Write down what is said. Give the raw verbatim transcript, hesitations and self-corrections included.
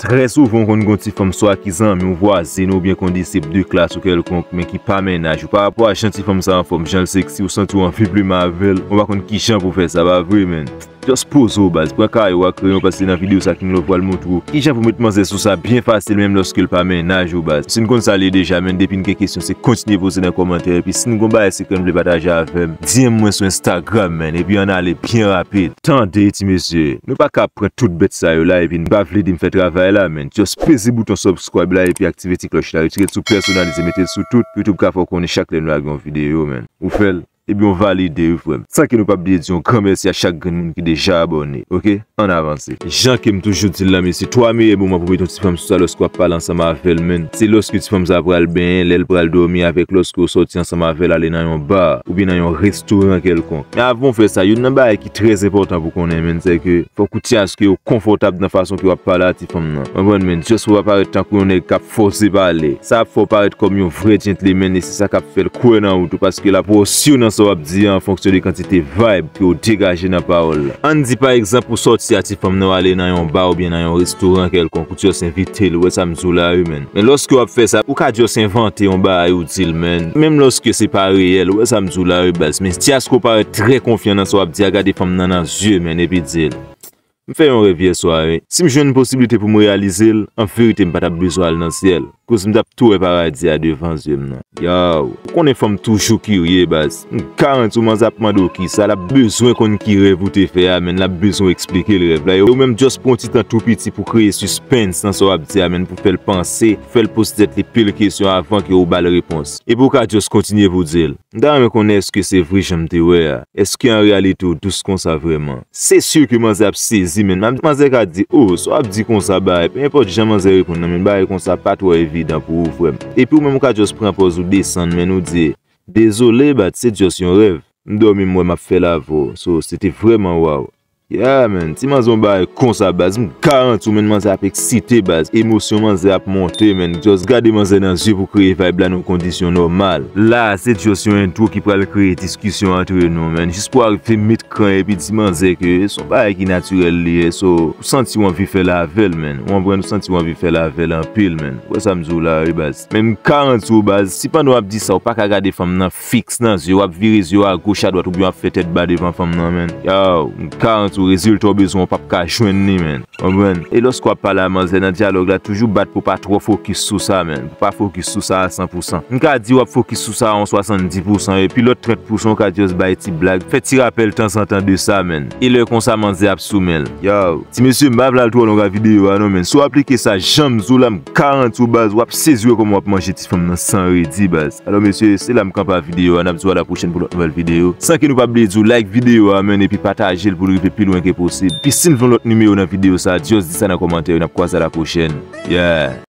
Trè souvan, w konn gen yon ti fanm swa ki zanmi w, vwazen w, oubyen k yon disip de klas ou kèlkonk, men ki pa mennaj ou. Pa rapò a jan ti fanm sa anfòm, jan l seksi, ou santi w anvi plimen avè l, ou pa konn kijan pou w fè sa, pa vre, menn? Just poze w, baz. Pran kaye w ak kreyon, paske nan videyo sa, King Love pral montre w kijan pou w met manzè sou sa byen fasil, menm lòske l pa mennaj ou, baz. Si n konn sa l ye deja, menn, depi n gen kesyon, se kontinye poze nan kòmantè. Epi si n gon bagay sekrè n vle pataje avè m, D M mwen sou Instagram, menn. Epi ann ale byen rapid. Tande, ti mesye, nou pa ka pran tout bèt sa yo la, epi n pa vle di m fè travay la, menn. Just peze bouton subscribe la, epi aktive ti klòch la. Retire l sou pèsonalize, mete l sou tout. YouTube ka fè w konnen chak lè n lage yon videyo, menn. Ou fè l? Ebyen, w valide, wi, frè m. San ke nou p ap bliye di yon gran mèsi a chak grenn moun ki deja abòne, oke? Ann avanse. Jan ke m toujou di l la, mesye, twa meyè moman pou mete yon ti fanm sou sa lòske w ap pale ansanm avè l, menn, se lòske ti fanm sa pral benyen, lè l pral dòmi, avèk lòske w sòti ansanm avè l ale nan yon ba oubyen nan yon restoran kèlkonk. Men avan w fè sa, youn nan bagay ki trè enpòtan pou konnen, menn, se ke fòk ou tcheke ke w konfòtab nan fason ke w ap pale a ti fanm nan. Konprann, menn? Just pou w pa parèt tankou yon nèg k ap fòse pale. Sa ap fè w parèt kòm yon vrè gentleman e se sa k ap fè l kwè nan ou tou, paske l ap wè w si nan sa w ap di a an fonksyon de kantite vibe ke w degaje nan pawòl la. Ann di, pa egzanp, ou sòti a ti fanm nan, w ale nan yon ba oubyen nan yon restoran kèlkonk, ou just envite l, ou wè sa m di w la, wi, menn. Men lòske w ap fè sa, ou ka just envante yon bagay ou di l, menn. Menm lòske se pa reyèl, ou wè sa m di w la, wi, baz. Men just pou w parèt trè konfyan nan sa w ap di a, gade fanm nan nan zye, menn, epi di l, m fè yon rèv yè swa, wi. Si m jwenn posiblite pou m reyalize l, an verite, m pa t ap bezwen al nan syèl. Koz m t ap tou wè paradi a devan zye m nan. Yow, ou konnen fanm toujou kirye, baz. M garanti w manzè ap mande w kisa, l ap bezwen konn ki rèv ou te fè a, menn, l ap bezwen w eksplike l rèv la. E ou menm, just pran yon ti tan tou piti pou kreye suspens nan sa w ap di a, menn, pou fè l panse, fè l poze tèt li pil kesyon avan ke ou ba l repons. Epi ou ka just kontinye pou w di l, m ta renmen konnen èske se vre jan m te wè a. Èske an reyalite w dous konsa vrèman? Se si ke manzè ap sezi, menn. Manzè ka di, o, sa w ap di konsa, bay. Pe enpòt jan manzè reponn nan, menn, bagay konsa pa twò evidan pou ou, frè m. Epi ou menm ou ka just pran pòz ou desann, menn, ou di, dezole, baz, se just yon rèv. M dòmi, m wè m ap fè l avè w. So, se te vrèman waw. Yeah, menn. Ti manzè yon bagay konsa, baz. M garanti w, menn, manzè ap eksite, baz. Emosyon manzè ap monte, menn. Just gade manzè nan zye pou kreye vibe la nan yon kondisyon nòmal. La, se just yon entwo ki pral kreye diskisyon antre nou, menn. Jis pou w arive met kran epi di manzè ke se yon bagay ki natirèl li ye. So, ou santi w anvi fè l avè l, menn. Ou konprann, ou santi w anvi fè l avè l anpil, menn. Ou wè sa m di w la, wi, baz. Men m garanti w, baz, si pandan w ap di sa, ou pa ka gade fanm nan fiks nan zye, w ap vire zye w agoch adwat oubyen w ap fè tèt ba devan fanm nan, menn. Yow, m garanti w, rezilta w bezwen w p ap ka jwenn li, menn. Konprann? E lòske w ap pale a manzè nan dyalòg la, toujou bat pou w pa twò fokis sou sa, menn. Pou w pa fokis sou sa a san pou san. M ka di w ap fokis sou sa a yon swasanndis pou san, epi lòt trant pou san w ka just bay ti blag, fè ti rapèl tanzantan de sa, menn. E lè konsa manzè ap sou men l. Yow, ti mesye, m pa vle al twò long ak videyo a non, menn. Si w aplike sa jan m di w la, m garanti w, baz, w ap sezi wè kòman w ap manje ti fanm nan san redi, baz. Alò, mesye, se la m kanpe ak videyo a. N ap di w a la pwochèn pou lòt nouvèl videyo. San ke nou pa bliye di w like videyo a, menn, epi pataje l pou l rive pi lwen ke posib. Epi si n vle yon lòt nimewo nan videyo sa, just di sa nan kòmantè yo. N ap kwaze a la pwochèn. Yeah.